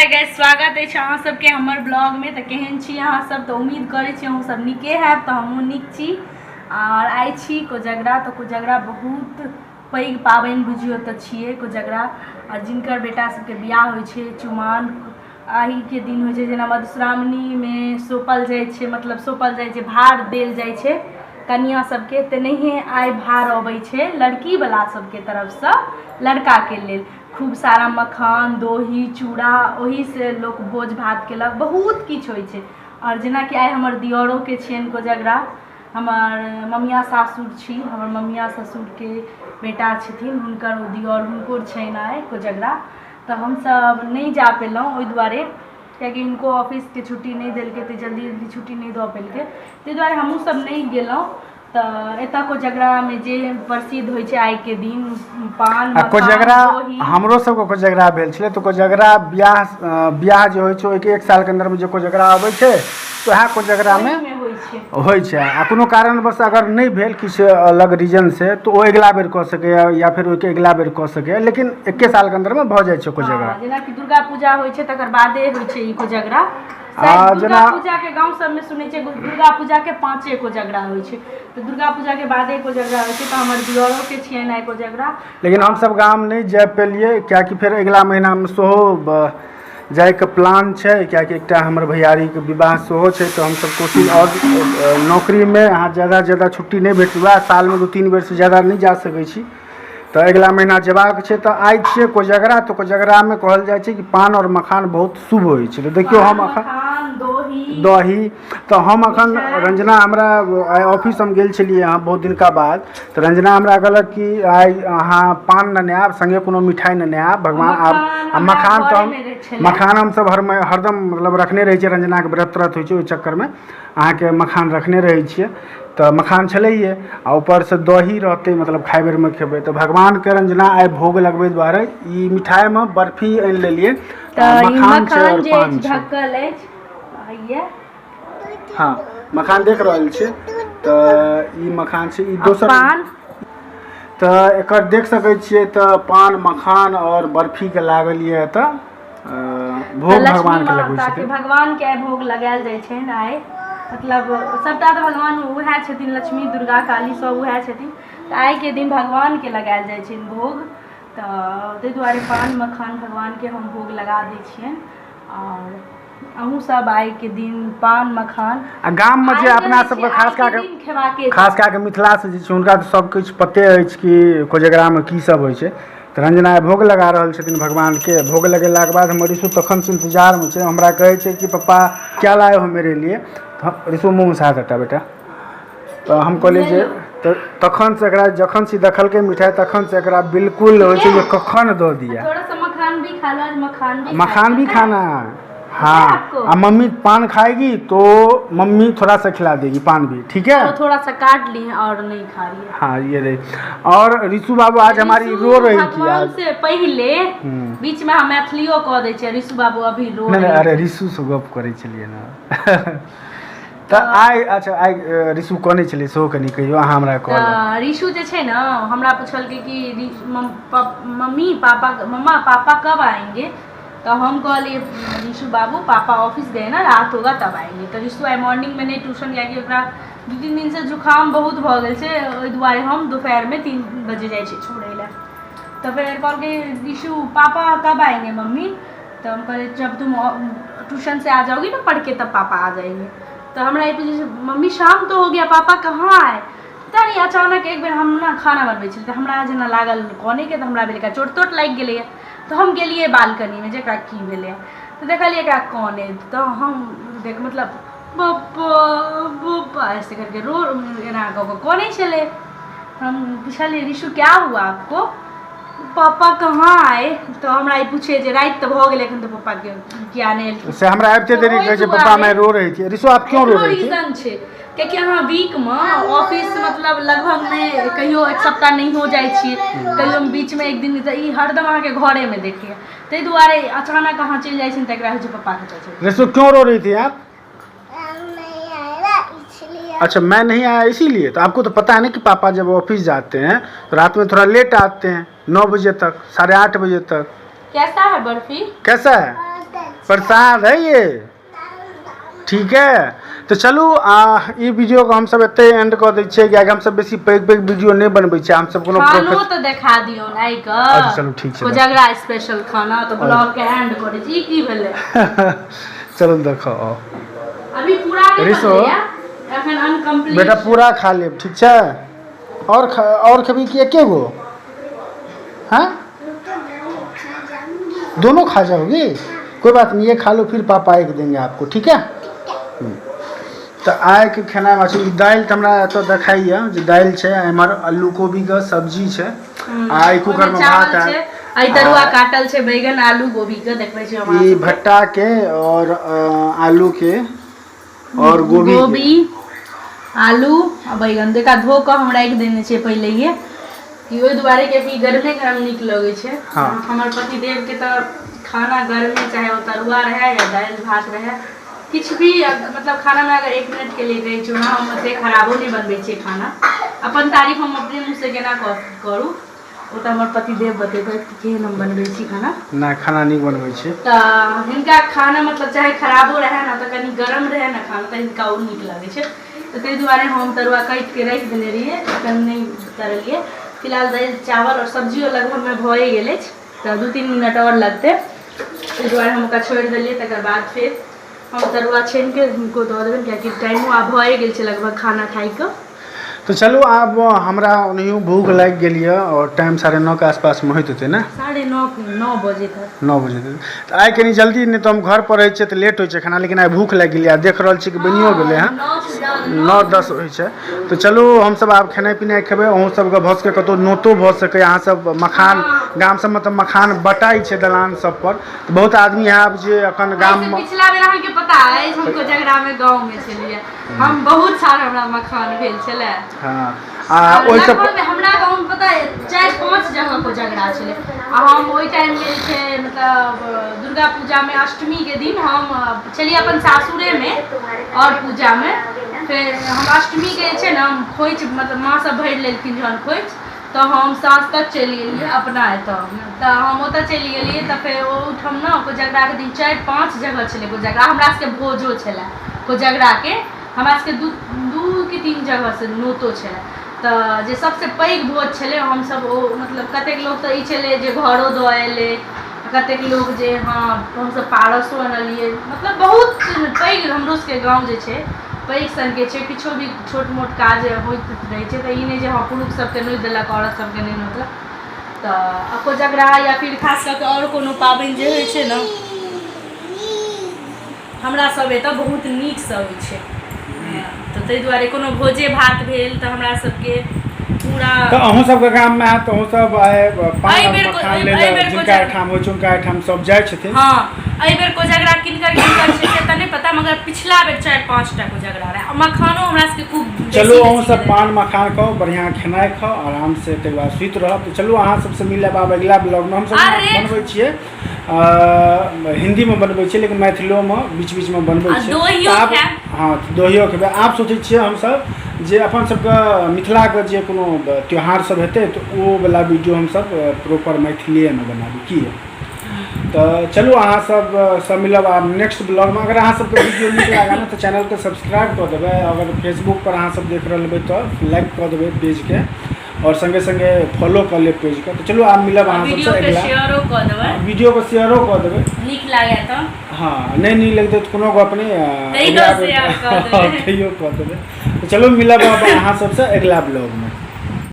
Hi guys, स्वागत अछि अहाँ सबके हमर ब्लॉग में। तऽ केहन छी अहाँ सब? तऽ उम्मीद करै छी अहूँ सब नीके हैब, तऽ हमहूँ नीक छी। आओर आइ छी कोजगरा, तऽ कोजगरा बहुत पैघ पाबनि बुझियौ तऽ छियै कोजगरा। आओर जिनकर बेटा सबके बियाह होइ छै, चुमान एहिके दिन होइ छै, जेना मधुश्रावणीमे सौंपल जाइ छै, मतलब सौंपल जाइ छै, भार देल जाइ छै कनिआँ सबके, तेनाहिए आइ भार अबै छै लड़कीवला सबके तरफसँ लड़काके लेल। खूब सारा मखान, दही, चूड़ा, ओहिसँ लोक भोज भात केलक, बहुत किछु होइ छै। आओर जेनाकि आइ हमर दिअरोके छियनि कोजगरा, हमर ममिया सासुर छी, हमर ममिया ससुरके बेटा छथिन, हुनकर ओ दिअर, हुनको छनि आइ कोजगरा। तऽ हमसभ नहि जा पेलहुँ ओहि दुआरे कियाकि हिनको ऑफिसके छुट्टी नहि देलकै, तऽ जल्दी जल्दी छुट्टी नहि दऽ पेलकै, ताहि दुआरे हमहूँसभ नहि गेलहुँ। तऽ एतऽ कोजगरामे जे प्रसिद्ध होइ छै आइके दिन पान आ कोजगरा मखान दही। हमरो सबके कोजगरा भेल छलै। तऽ कोजगरा बियाह जे होइ छै ओहिके एक सालके अन्दरमे जे कोजगरा अबै छै, तऽ वएह कोजगरामे ओहिमे होइ छै। होइ छै। आ कोनो कारणवश अगर नहि भेल किछु अलग रीजनसँ, तऽ ओ अगिला बेर कऽ सकैए या फेर ओहिके अगिला बेर कऽ सकैए, लेकिन एके सालके अन्दरमे भऽ जाइ छै कोजगरा। हँ, जेनाकि दुर्गा पूजा होइ छै तकर बादे होइ छै ई कोजगरा। आ शायद दुर्गा जेना पूजाके गाँव सबमे सुनै छियै दुर्गा पूजाके पाँचे कोजगरा होइ छै, तऽ दुर्गा पूजाके बादे कोजगरा होइ छै। तऽ हमर दियरोके छियनि आइ कोजगरा। लेकिन हमसभ गाम नहि जा पेलियै, किएकि फेर अगिला महीनामे सेहो जाइके प्लान छै, किएकि एकटा हमर भैयारीके विवाह सेहो छै। तऽ हमसभ कोशिश, आओर नौकरीमे अहाँ ज्यादा ज्यादा छुट्टी नहि भेट, वएह सालमे 2-3 बेरसँ ज्यादा नहि जा सकै छी। तऽ अगिला महीना जेबाक छै। तऽ आइ छियै कोजगरा, तऽ कोजगरामे कहल जाइ छै कि पान आओर मखान बहुत शुभ होइ छै। तऽ देखियौ हम पान एखन मखान दही। दही। तऽ हम एखन मिठाइ। रंजना हमरा आइ ऑफिस हम गेल छलियै हँ बहुत दिनका बाद, तऽ रंजना हमरा कहलक कि आइ अहाँ पान नेने आयब, संगे कोनो मिठाइ नेने आयब भगवान। आब मखान आ हमरा मखान तऽ हम घरेमे रहै छलै। मखान हमसभ हर हरदम मतलब रखने रहै छियै। रंजनाके व्रत त्रत होइ छै, ओहि चक्करमे अहाँके मखान रखने रहै छियै। तऽ मखान छलैहे आ ऊपरसँ दही रहतै, मतलब खाइ बेरमे खेबै। तऽ भगवानके रंजना आइ भोग लगबै दुआरे ई मिठाइमे बर्फी आनि लेलियै। तऽ ई मखान छै मखान आओर जे पान अछि छै। ढकल अछि हैया। हँ, मखान देख रहल छियै। तऽ ई मखान छै, ई आ दोसर पान। तऽ एकर देख सकै छियै। तऽ पान मखान आओर बर्फीके लागल यऽ एतऽ तऽ भोग लक्ष्मी भगवानके लगबै माताके छथिन। भगवानके आइ भोग लगायल जाइ छनि आइ। मतलब सभटा तऽ भगवान उएह छथिन, लक्ष्मी दुर्गा काली सभ उएह छथिन। तऽ आइके दिन भगवानके लगायल जाइ छनि भोग। तऽ ताहि दुआरे पान मखान भगवानके हम भोग लगा दै छियनि। आओर अहूँ सब आइके दिन पान मखान आ गाममे जे आइ अपना जे सबके छै खास कए आइके कऽ दिन खेबाके खास चाही। कए कऽ मिथिलासँ जे छै, हुनका तऽ सब किछु पते अछि कि कोजगरामे की सब होइ छै। तऽ रंजना आइ भोग लगा रहल छथिन भगवानके। भोग लगेलाके बाद हमर ऋषु तखनसँ इन्तजारमे छै। हमरा कहै छै कि पप्पा क्या लाए हो मेरे लिए? तऽ ऋषु मुँहसँ हाथ हटा बेटा। तऽ हम कहलियै जे तऽ तखनसँ एकरा जखन से देखलकै मिठाइ, तखनसँ एकरा बिल्कुल होइ छै जे कखन दऽ दिअ। थोड़ा सा मखान भी खा लो, आज मखान भी। मखान भी खाए खाना है। हाँ। आपको? आ मम्मी पान खाएगी तो मम्मी थोड़ा सा खिला देगी पान भी, ठीक है? तो थोड़ा सा काट ली और नहीं खा रही है। हाँ, ये रही। और ऋषु बाबू आज हमारी ऋषु रो रही थी भगवान आज। से पहिले बीच में हम मैथिलियो कह दै छियै, ऋषु बाबू अभी रो नहि नहि रही। अरे ऋषु से गप करै छलियै ने। तऽ आइ अच्छा आइ ऋषु कनै छलै, सेहो कनि कहियौ अहाँ हमरा कहलहुँ। तऽ ऋषु जे छै ने, हमरा पुछलकै कि मम्मी पापा, मम्मा पापा कब आएंगे? तऽ हम कहलियै, ऋषु बाबू पापा ऑफिस गए ना, रात होगा तब आएंगे। तऽ ऋषु आइ मॉर्निंगमे नहि ट्यूशन, कियाकि ओकरा 2-3 दिनसँ जुकाम बहुत भऽ गेल छै। ओहि दुआरे हम दोपहरमे 3 बजे जाइ छियै छोड़ै लए। तऽ फेर कहलकै, ऋषु पापा कब आएंगे मम्मी? तऽ हम कहलियै, जब तुम ट्यूशन से आ जाओगी ना पढ़ के, तब पापा आ जाएंगे। तऽ हमरा ई पूछै छै, मम्मी शाम तो हो गया, पापा कहाँ आए? पता नहि, अचानक एक बेर हम ने खाना बनबै छलियै, तऽ हमरा जेना लागल कनैके। तऽ हमरा भेल एकरा चोट तोट लागि गेलैए। तऽ हम गेलियै बालकनीमे जे एकरा की भेलैए। तऽ देखलियै एकरा कनैत। तऽ हम देख मतलब पप्पा पप्पा ऐसे करके रो, एना कऽ कऽ कनै छलै। हम पुछलियै, ऋषु क्या हुआ आपको? पापा कहाँ आए? तऽ हमरा ई पूछे जे राति तऽ भऽ गेलै, एखन तऽ पप्पा के किया नहि एलखिन? से हमरा आबिते तऽ देरी ओहि कहै छै, पप्पा दुआरे मैं रो रही थी। ऋषु, आप क्यों रो एकरो रही थी? रीजन छै, कियाकि अहाँ वीकमे ऑफिस मतलब लगभगमे कहियो एक सप्ताह नहि हो जाइ छियै, कहियो बीचमे एक दिन। तऽ ई हरदम अहाँके घरेमे देखैए, ताहि दुआरे अचानक अहाँ चलि जाइ छियै तऽ एकरा होइ छै पप्पा कतऽ छै। ऋषु, क्यों रो रही थी आप? नहीं आया इसलिए। अच्छा, मैं नहीं आया इसीलिए। तो आपको तो पता है ना कि पापा जब ऑफिस जाते हैं तो रात में थोड़ा लेट आते हैं, 9 बजे तक, 8:30 बजे तक। कैसा है बर्फी? कैसा है? बहुत अच्छा। प्रसाद है ये। ठीक है, तऽ चलू आ ई वीडियोके हमसब एतै एंड कऽ दै छियै, कियाकि हमसब बेसी पैघ पैघ वीडियो नहि बनबै छियै। हमसब कोनो खानो तऽ देखा दियौ आइ के। अच्छा, चलू ठीक छै। कोजगरा स्पेशल खाना तऽ ब्लॉग के एंड करै छी। ई की भेलै? चलू देखो। अभी पूरा नहि रिसो। बनलैया एखन, अनकम्प्लीट। बेटा, पूरा खा लेब, ठीक छै? आओर खा, आओर खेबही कि एके गो? हाँ, दोनों खा जाओगी? कोई बात नहीं, ये खा लो, फिर पापा एक देंगे आपको, ठीक है? तऽ आइके खेनाइमे छै ई दालि। तऽ हमरा एतऽ देखाइए जे दालि छै, एम्हर आलू कोबीके सब्जी छै आ एहि कुकरमे भात चावल छै। आयल। एहि तरुआ काटल छै बैगन आलू गोभी के, देखबै छी हम अहाँ ई सबके। भट्टाके आओर आलूके आओर गोभी। गोभी, आलू आ बैगन देखा धो कऽ हम राखि देने छियै पहिलैये, कि ओहि दुआरे कि गरमे गरम नीक लगै छै। हमर पतिदेवके तऽ खाना गरमे, चाहे ओ तरुआ रहै या दालि भात रहै, किछु भी मतलब खानामे अगर एक मिनटके लिए कहै छी। ओना हम ओतेक खराबो नहि बनबै छियै खाना। अपन तारीफ हम अपने मुँहसँ केना करू? ओ तऽ हमर पतिदेव बतेतै कि केहन हम बनबै छी खाना। नहि, खाना नीक बनबै छी। तऽ हिनका खाना मतलब चाहे खराबो रहै ने, तऽ कनि गरम रहै ने खाना, तऽ हिनका ओ नीक लगै छै। तऽ ताहि दुआरे हम तरुआ काटिके राखि देने रहियै, एखन नहि तरलियै। फिलहाल दालि चावल आओर सब्जियो लगभगमे भए गेल अछि, तऽ 2-3 मिनट आओर लगतै। ताहि दुआरे हम ओकरा छोड़ि देलियै। तकर बाद फेर हम तरुआ छानिके हिनको दऽ देबनि, कियाकि टाइमो आब भए गेल छै लगभग खाना खाइके। तऽ चलू, आब हमरा ओनाहियो भूख लागि गेल यऽ आओर टाइम 9:30के आसपासमे होइत हेतै ने? 9:30, 9 बजे तक। 9 बजे तक। तऽ आइ कनि जल्दी, नहि तऽ हम घर पर रहै छियै तऽ लेट होइ छै खाना, लेकिन आइ भूख लागि गेलै आ देख रहल छी कि बनियो गेलै हँ। 9:10 होइ छै। तऽ चलू, हमसब आब खेनाइ पिनाइ खेबै। अहूँ सबके भऽ सकै कतहु नोतो भऽ सकैए। अहाँ सब मखान, गाम सबमे तऽ मखान बटाइ छै दलान सब पर, तऽ बहुत आदमी आयब जे एखन गाममे। पिछला बेर अहाँके पता अछि, हम कोजगरामे गाँवमे छलियै, हम बहुत सारा हमरा मखान भेल छलै। आ ओहिसँ लगभगमे हमरा गाँवमे पता है 4-5 जगह कोजगरा छलै। आ हम ओहि टाइममे जे छै मतलब दुर्गा पूजामे अष्टमीके दिन हम छलियै अपन सासुरेमे आओर पूजामे फेर हम अष्टमीके जे छै ने, हम खोइछ मतलब माँ सब भरि लेलखिन जहन खोइछ, तऽ हम साँझ तक चलि गेलियै अपना एतऽ। तऽ हम ओतऽ चलि गेलियै, तऽ फेर ओहिठाम ने कोजगराके दिन 4-5 जगह छलै कोजगरा। हमरा सबके भोजो छलै कोजगराके। हमरा सबके दू कि तीन जगहसँ नोतो छलै। तऽ जे सबसँ पैघ भोज छलै, हमसब ओ मतलब कतेक लोक तऽ ई छलै जे घरो दऽ अएलै, कतेक लोक जे हँ, हमसब पारसो अनलियै। मतलब बहुत पैघ हमरो सबके गाँव जे छै, पैघ सनके छै। किछो भी छोट मोट काज होइत रहै छै, तऽ ई नहि जे हँ, पुरुष सबके नोति देलक, औरत सबके नहि नोतलक। तऽ कोजगरा या फिर खास कऽ कऽ आओर कोनो पाबनि जे होइ छै ने, हमरा सब एतऽ बहुत नीकसँ होइ छै। तऽ ताहि दुआरे कोनो भोजे भात भेल तऽ हमरा सबके पूरा तऽ अहूँ सबके गाममे हैत, तऽ अहूँ सब आइ पान एहि आओर बेर मखान एहि लै लए बेर जिनका एहिठाम होइ छै, हुनका एहिठाम सब जाइ छथिन। हँ, एहि बेर कोजगरा किनकर किनकर छै से तऽ नहि पता, मगर पिछला बेर 4-5 टा कोजगरा रहै आ मखानो हमरा सबके खूब बेसी चलू, अहूँ बेसी सब रहै। पान मखान खाउ, बढ़िआँ खेनाइ खाउ आरामसँ, तकर बाद सुति रहब। तऽ चलू, अहाँ सबसँ मिलब आब अगिला ब्लॉगमे। हमसब अरे! बनबै छियै, हिन्दीमे बनबै छियै, लेकिन मैथिलोमे बीच बीचमे बनबै आ छियै। दोहियो तऽ आब खायब। हँ, तऽ दोहियो खेबै। आब सोचै छियै हमसब जे अपन सबके मिथिलाके जे कोनो त्योहार सब हेतै, तऽ ओ वला वीडियो हमसब प्रॉपर मैथिलीएमे बनाबी की। तऽ चलू, अहाँ सब सब मिलब आब नेक्स्ट ब्लॉगमे। अगर अहाँ सबके वीडियो नीक लागल ने, तऽ चैनलके सब्सक्राइब कऽ देबै। अगर फेसबुक पर अहाँ सब देख रहल हेबै, तऽ लाइक कऽ देबै पेजके आओर सङ्गे सङ्गे फॉलो कऽ लेब पेजके। तऽ चलू, आब मिलब अहाँ वीडियो सबसँ के अगिला। शेयरो कऽ देबै। वीडियोके शेयरो कऽ देबै। नीक लागै तऽ। हँ, नहि नीक लगतै तऽ कोनो गप नहि। तैयो अगिला शेयर कऽ देबै। तैयो कऽ देबै। तऽ चलू, मिलब आब अहाँ सबसँ अगिला ब्लॉगमे।